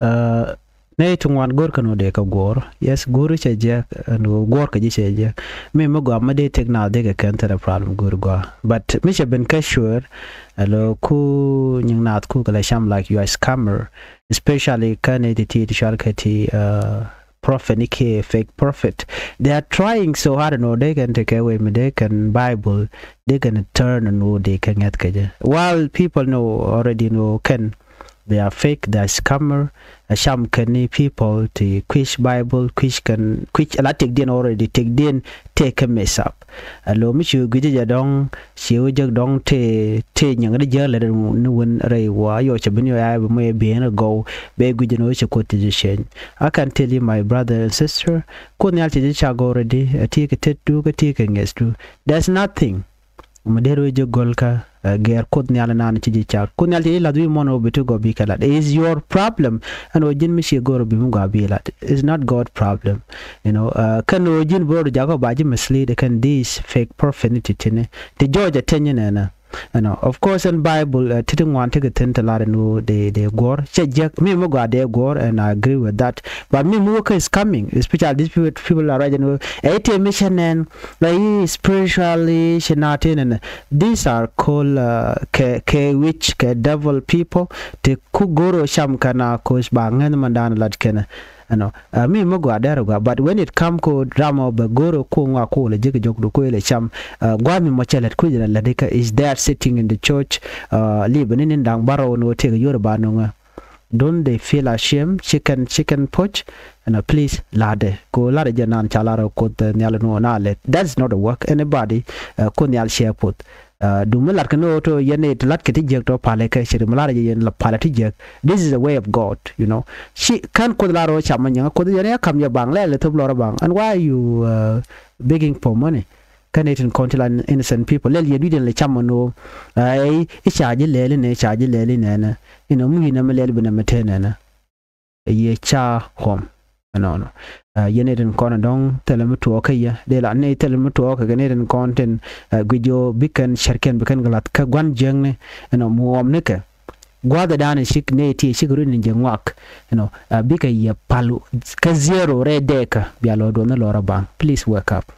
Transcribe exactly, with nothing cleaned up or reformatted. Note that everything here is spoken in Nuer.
Nɛy ti ŋuan go̱rkɛ ni ɣöö dee kɛ guɔ̱ɔ̱r. Yes, guuri cɛ jiäk, ɛn ɣöö guɔ̱ɔ̱rkɛ ji̱ cɛ jiäk. Mi mi gɔaa mi dee tëk naath dee kɛ kɛn thilɛ problem guuri gɔaa. But mi cɛ ben kä cuëër, alo ku nyiŋ naath ku kɛ lɛ cam like you are scammer, especially kä nɛy ti ti ti cual kɛ ti prophet ni kiɛ fake prophet. They are trying so hard ɛn ɣöö dee kɛn tekɛ wee mi dee kɛn Bible dee kɛn turn ɛn ɣöö dee kɛ ŋɛ̈th kɛ jɛ. While people know already ɛn ɣöö kɛn they are fake, they are scammer. Ɛ cam kɛn ni people ti kui̱c Bible, kui̱c kɛn, kui̱c ala tëkdiɛn already, tëkdiɛn tëë kɛ mess up. Alo mi ci wee gui̱cä jɛ dɔ̱ŋ, ci wee jek dɔ̱ŋ tëë, tëë nyiŋ di jiäk lɛ ni wen rɛy wa yɔ cɛ ben yɔ ya bi mɔ yɛ ben rɛ gɔw, bɛ gui̱cä ni wee cɛ Kuoth ti ji̱ cɛny. I can tell you, my brother and sister, Kuoth Nhial cɛ ji̱ cak already, ɛ ti kɛ tetdu, kä ti kɛ ŋi̱ethdu. There's nothing. Mi dee rɔ jɛ gɔl kä, ɛ, gɛɛr Kuoth Nhial inan ci ji̱ cak. Kuoth Nhial ci ji̱ lath wi̱i̱ muɔ̱n ɣöö bi ti gɔɔ bi kɛ lat. Is your problem. Ɛn ɣöö ji̱n mi ci go̱r bi mi gɔaa bi lat. It's not God problem. You know, ɛ, kɛn ɣöö ji̱n bi rɔ jakä ba ji̱ mislead kɛn this fake prophet ni ti ti ni. Ti jɔɔc a teny nɛnɛ. You know, of course, in Bible, ɛ, ti ti ŋuan ti kɛ thi̱n ti lar ɛn ɣöö dee, dee guɔ̱r. Cɛ jiäk, mi mi gɔaa dee guɔ̱r, and I agree with that. But mi mi wä kä is coming, especially these people, people are writing, ɛ, ti mi cɛ nɛn, like, spiritually, ci na ti nɛnɛ. These are called, uh, kɛ, kɛ witch, kɛ devil people. Ti ku go̱r ɔ cam kɛ na koc ba ŋäth man dan lat kɛnɛ. Ɛnɔ, uh, mi mi gɔaa dɛr gɔaa, but when it come ko drama bɛ go̱r ɔ ko ŋɔa ko lɛ jek jok du ko lɛ cam, uh, gɔaa mi mɔ cɛ lɛt ku jɛ lɛ lɛt ka is there sitting in the church, uh, li bɛ ni ni daŋ barɔ ni wä tëk yor ba nuŋɛ. Don't they feel ashamed? Chicken, chicken poch. And, uh, please, ladɛ. Ko ladɛ jɛ nan ca ladɛ Kuoth, uh, Nhial nuɔ na lɛ. That's not a work. Anybody, uh, Kuoth Nhial cɛ Kuoth. Uh, du mi lat kɛ ni ɣöö to yɛn ni ti lat kɛ ti jiäk tɔ palɛ kɛ cɛ ri mi ladɛ jɛ yɛn la palɛ ti jiäk. This is the way of God, you know. Ci kan Kuoth ladɛ ɣöö cam ma nyɛŋ Kuoth yɛn ya kam yɛ baŋ lɛ lɛ thop lɔrɛ baŋ. And why are you, uh, begging for money? Kä nɛy tin kɔn ti la innocent people. Lɛl yɛ dui̱dɛn lɛ cam ɛn ɣöö, ɛ, i̱ ca ji̱ lɛl inɛ, i̱ ca ji̱ lɛl inɛnɛ. Inɔ mi wi̱i̱ nɛmɛ lɛl bi nɛmɛ te nɛnɛ. Yɛ ca kɔm. Ɛnɔnɔ. Ɛ, yɛn nɛy tin kɔn ɛ dɔ̱ŋ thilɛ mi tuɔɔk kä yɛ. Dee la nɛy thilɛ mi tuɔɔk kɛ nɛy tin kɔn tin, ɛ, guic ɣöö bi kɛn cärkiɛn bi kɛn kɛ la̱th kä gua̱n jiäkni. Ɛnɔ muɔɔmnikɛ. Gua̱a̱thɛ da̱a̱n cik nɛy ti cik run in jɛ ŋuak. You know, uh, bikɛ yɛ pal kä zero rɛ dɛɛkä bia lɔ duɔth ni lɔrä baŋ. Please wake up.